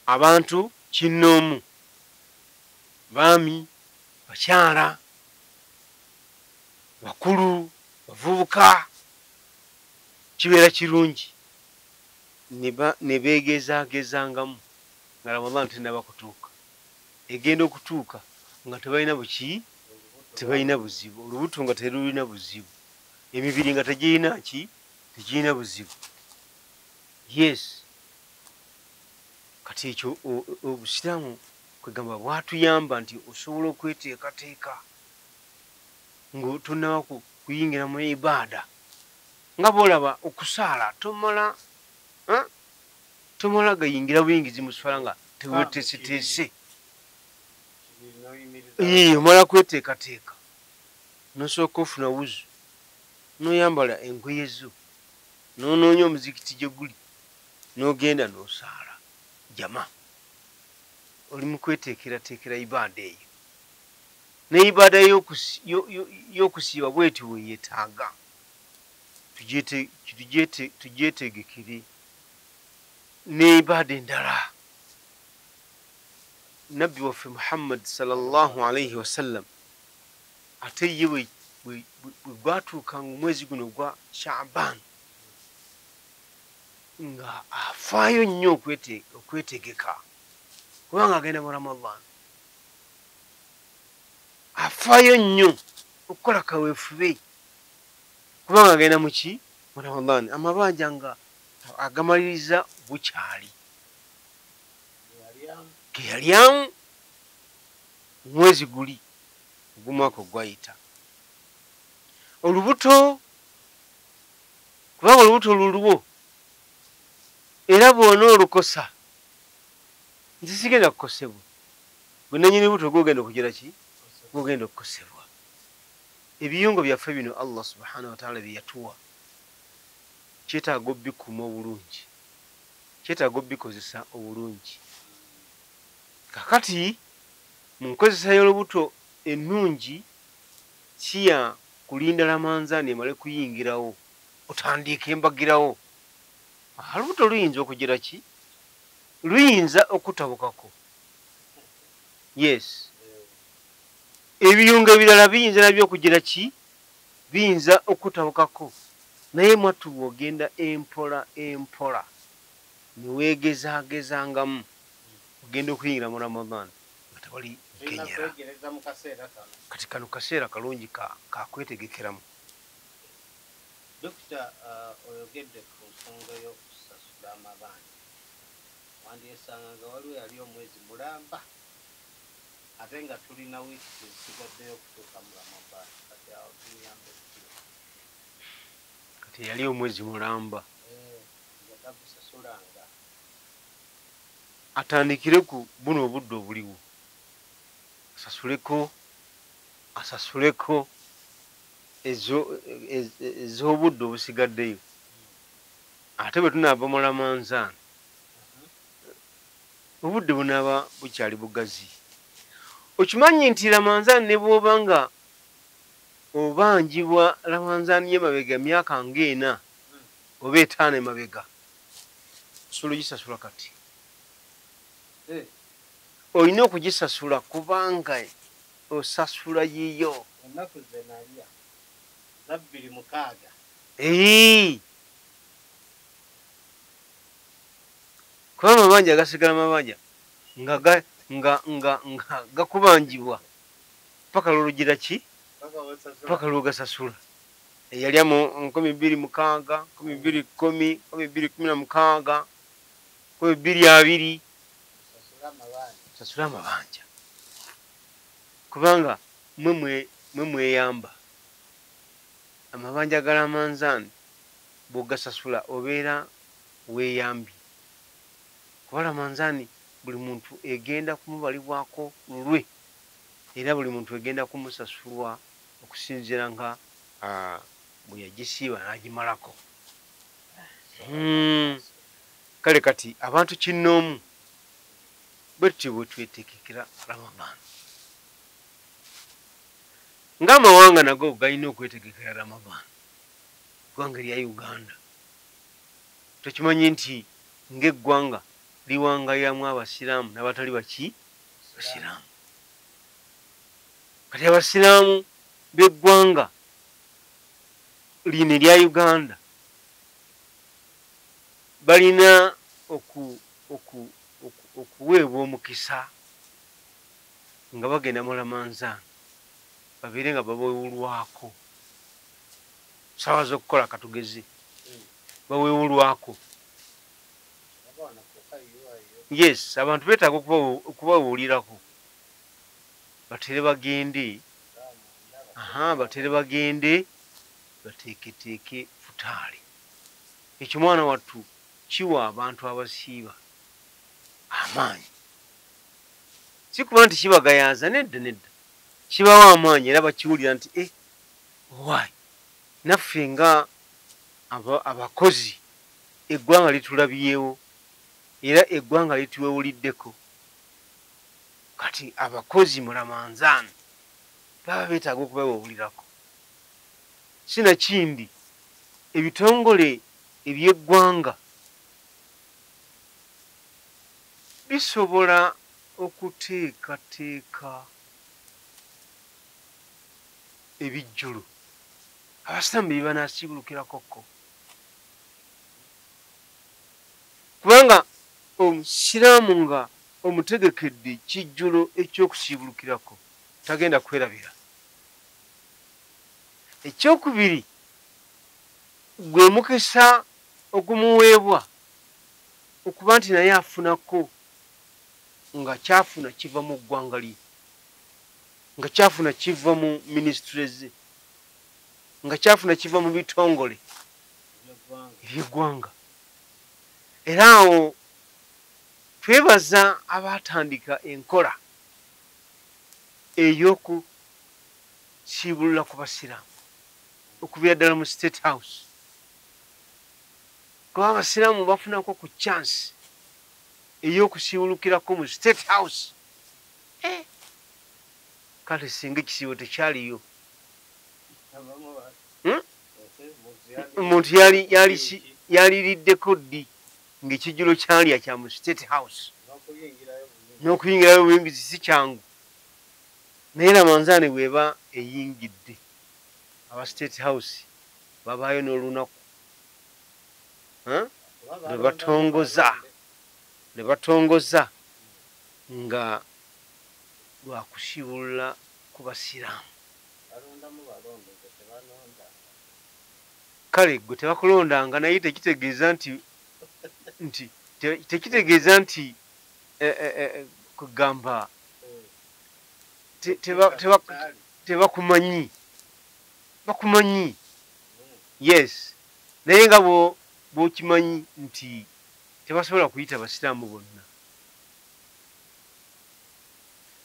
Abantu kinnoomu, baami, bakyala, bakulu, bavubuka, kibeera kirungi ne beegezaagezangamu nga Ramadan tennaba kutuuka. Egenda okutuuka nga tebalina buki, tebalina buzibu, olubuto nga terulina buzibu, emibiri nga tegirina ki, tegirina buzibu. Yes, kati ekyo obusiraamu kwegamba bwatuyamba nti osobola okweteekateeka nga tonnaba kuyingira mu ibaada. Nga bw'olaba okusaala tomala tomala gayingira buyingizi mu swala nga teweeteeseteese. Omala kweteekateeka, n'osooka ofuna wuzu, n'oyambala engoye zo, n'onoonya omuzikiti gye guli, n'ogenda n'osaala jama. Oli mu kweteekerateekera ibaada eyo. Ne ibaada y'okusiiba bw'etyo bwe yeetaaga. Tugyetegekere ne ibaada endala. Nabbi waffe Muhammad sallallahu alaihi wasallam ate ye bwe gwatuukanga omwezi guno ogwa Shaaban nga afaayo nnyo okwetegeka, kubanga agenda mu Ramadan. Afaayo nnyo okukola kaweefube kubanga agenda mu ki, mu Ramadan. Amabanja nga agamaliriza bukyali ge yalyamu omwezi guli ogw'omwaka ogwayita. Olubuto, kubanga olubuto lulwo, era bw'ona olukosa nti sigenda kukosebwa, gwe nannyini lubuto gwogenda okugira ki, gwogenda okukosebwa. Ebiyungo byaffe bino Allah subhanahu wataala bye yatuwa kyetaaga obikuuma obulungi, kyetaaga obikozesa obulungi. Kakati mu nkozesa y'olubuto ennungi si ya kulinda Ramanzaani emale kuyingirawo otandiika embagirawo. Olubuto luyinza okugira ki, luyinza okutabukako. Yes, ebiyungo ebirala biyinza nabyo okugira ki, biyinza okutabukako. Naye mwattu bw'ogenda empola empola neweegezaagezangamu, ogenda okuyingira mu Ramadan nga tewali nkenyera. Kati kano kaseera kalungi kakwetegekeramu. Dokita, oyogedde ku nsonga y'okusasula amabanja. Wandyesanga nga waliwo yali omwezi mulamba ate nga tulina wiiki tezisigaddeyo okutuuka mu Ramadan. Kati awo tumuyambe tutya? Kati yali omwezi mulamba nga tagusasulanga. Atandikire ku buno obudde obuliwo, asasuleko, asasuleko ez'obudde obusigaddeyo. Ate bwe tunaava mu Ramanzaani, obudde bunaaba bukyali bugazi. Okimanyi nti Ramanzaani ne bw'oba nga obanjibwa Ramanzaani y'emabega myaka ng'ena oba 5 emabega, osobola ogisasula kati. Olina okugisasula kubanga osasula yiyo. Ennaku ze nalya za 26. Kuba amabanja gasigala mabanja nga nga gakubanjibwa paka lw'olugira ki, paka lw'ogasasula. Eyalya mu 2006, 2010, 2016, 2020, sasula amabanja, kubanga mwe mweyamba. Amabanja ga Ramanzaani bw'ogasasula obeera weeyambye, kuba Ramanzaani buli muntu egenda kumubalibwako lulwe, era buli muntu egenda kumusasulwa okusinziira nga bwe yagisiiba n'agimalako. Kale kati abantu kinnoomu bwe tutyo bwe tweteekekera Ramadan, ng'amawanga nago galina okwetegekera Ramadan. Eggwanga erya Uganda, tokimanyi nti ng'eggwanga liwangaliramu abasiraamu n'abatali baki basiraamu. Kati abasiraamu b'eggwanga lino erya Uganda balina okuweebwa omukisa nga bagenda mu Ramanzaani, babeere nga baweewulwako ssaawa z'okukola katugeze, baweewulwako. Yes, abantu beetaaga okubawulirako, batere bagende, batere bagende bateeketeeke futaali. Ekyo mwana wattu kiwa abantu abasiiba amaanyi, si kuba nti kibagayaaza, nedda nedda, kibawa amaanyi era bakiwulira nti why naffe nga abakozi eggwanga litulabyewo era eggwanga lituwewuliddeko. Kati abakozi mu Ramanzaani baba beetaaga okubawewulirako. Sinakindi ebitongole eby'eggwanga bisobola okuteekateeka ebijjulo abasiraamu bye banaasiibulukirako ko, kubanga omusiraamu nga omutegekedde kijjulo ekyokusiibulukirako tagenda kwerabira. Ekyokubiri, gwe mukisa ogumuweebwa okuba nti naye afunako nga kyafuna kiva mu ggwanga lye, nga kyafuna kiva mu minisitule ze, nga kyafuna kiva mu bitongole eby'eggwanga. Era awo twebaza abaatandika enkola ey'okusiibulula ku basiraamu okuviira ddala mu State House, kuba abasiraamu bafunako ku chance ey'okusiibulukirako mu State House. Kale singa ekisiibo tekyaliyo, omuntu yaliriddeko ddi ng'ekijjulo kyalya kya mu State House? N'okuyingirayo obuyingizi si kyangu. Naye Ramanzaani bw'eba eyingidde, aba State House babaayo n'olunaku lwe batongoza nga lwakusiibulula ku basiraamu. Kale gwe tebakulondanga, naye tekitegeeza nti tekitegeeza nti kugamba tebakumanyi, bakumanyi. Yes, naye nga bw'okimanyi nti tebasobola kuyita basiraamu bonna.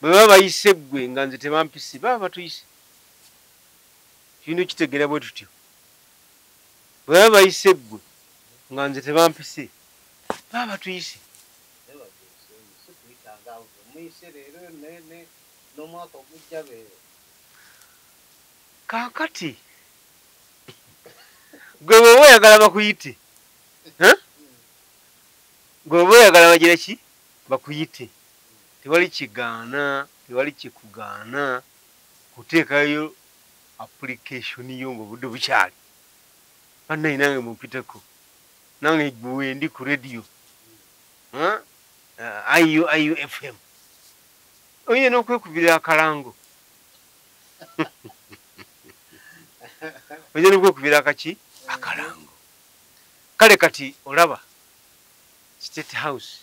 Bwe baba bayise ggwe nga nze tebampise, baba batuyise. Tulina okitegeera bwe tutyo. Bwe baba bayise ggwe nga nze tebampise, baba batuyise. Kaakati gwe bw'oba oyagala bakuyite, gwe bw'oba oyagala bagira ki bakuyite, tewali kigaana, tewali kikugaana kuteekayo application yo ng'obudde bukyali. Bannaye nange mumpiteko, nange gwe ndi ku radio IUIU FM, oyinza n'okwekubira akalango, oyinza n'okwekubira akaki akalango. Kale kati olaba State House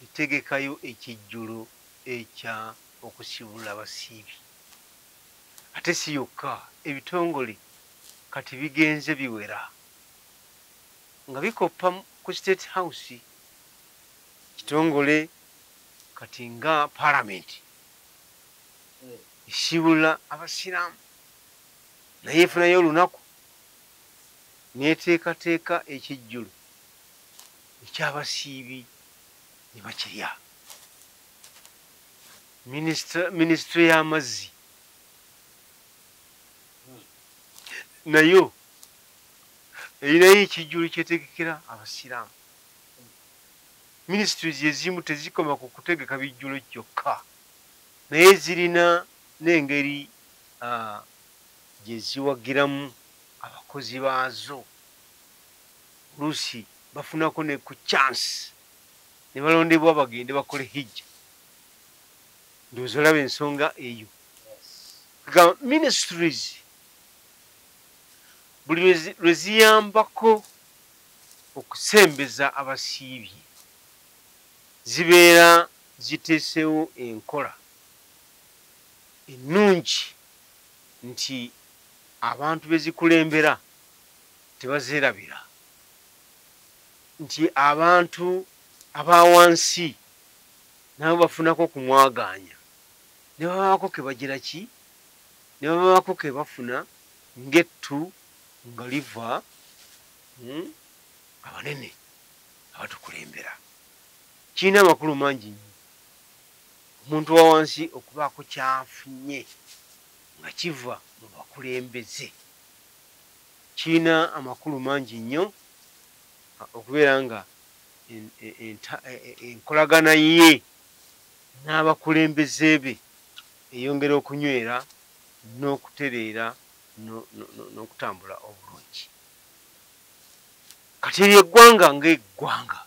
etegekayo ekijjulo ekya okusibula abasiibi. Ate si yokka, ebitongole kati bigenze biwera nga bikoppa ku State House. Kitongole kati nga Parliament esiibulula abasiraamu, naye efunayo olunaku n'eteekateeka ekijjulo ekyabasiibi ne bakirya. Minisitule y'amazzi nayo erinayo ekijjulo kyetegekera abasiraamu. Ministries ezimu tezikoma ku kutegeka bijjulo kyokka, naye zirina n'engeri gye ziwagiramu abakozi baazo. Oluusi bafunako ne ku chance ne balondebwa bagende bakole hijja. Ndowooza olaba ensonga eyo. Gamba ministries buli lwe ziyambako okusembeza abasiibye, zibeera ziteesewo enkola ennungi nti abantu be zikulembera tebazeerabira, nti abantu aba wansi nabo bafunako kumwagaanya, ne babaako ke bagira ki, ne babaako ke bafuna ng'ettu nga liva abanene abatukulembera. Kirina amakulu mangi nnyo omuntu wa wansi okubaako ky'afunye nga kiva mu bakulembeze. Kirina amakulu mangi nnyo okubeera nga enkolagana ye n'abakulembeze be eyongera okunywera n'okutereera n'okutambula obulungi. Kati eryo eggwanga ng'eggwanga,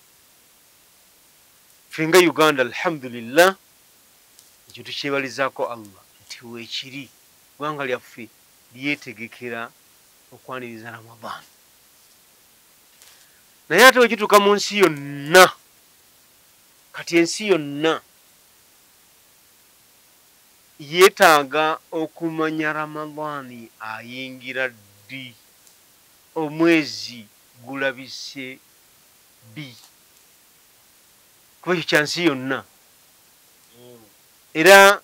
ffe nga Uganda, alhamdulillah, ekyo tukyebalizaako Allah nti weekiri, eggwanga lyaffe lyetegekera okwaniriza Ramadan. Naye ate wekituuka mu nsi yonna, kati ensi yonna yeetaaga okumanya Ramadaani ayingira ddi, omwezi gulabise ddi, kuba ekyo kya nsi yonna. Era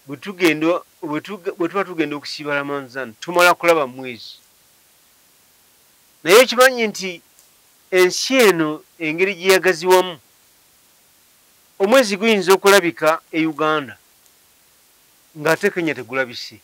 bwe tuba tugenda okusiiba Ramadan tumala kulaba mwezi. Naye okimanyi nti ensi eno engeri gye yagaziwamu, omwezi guyinza okulabika e Uganda ng'ate Kenya tegulabise.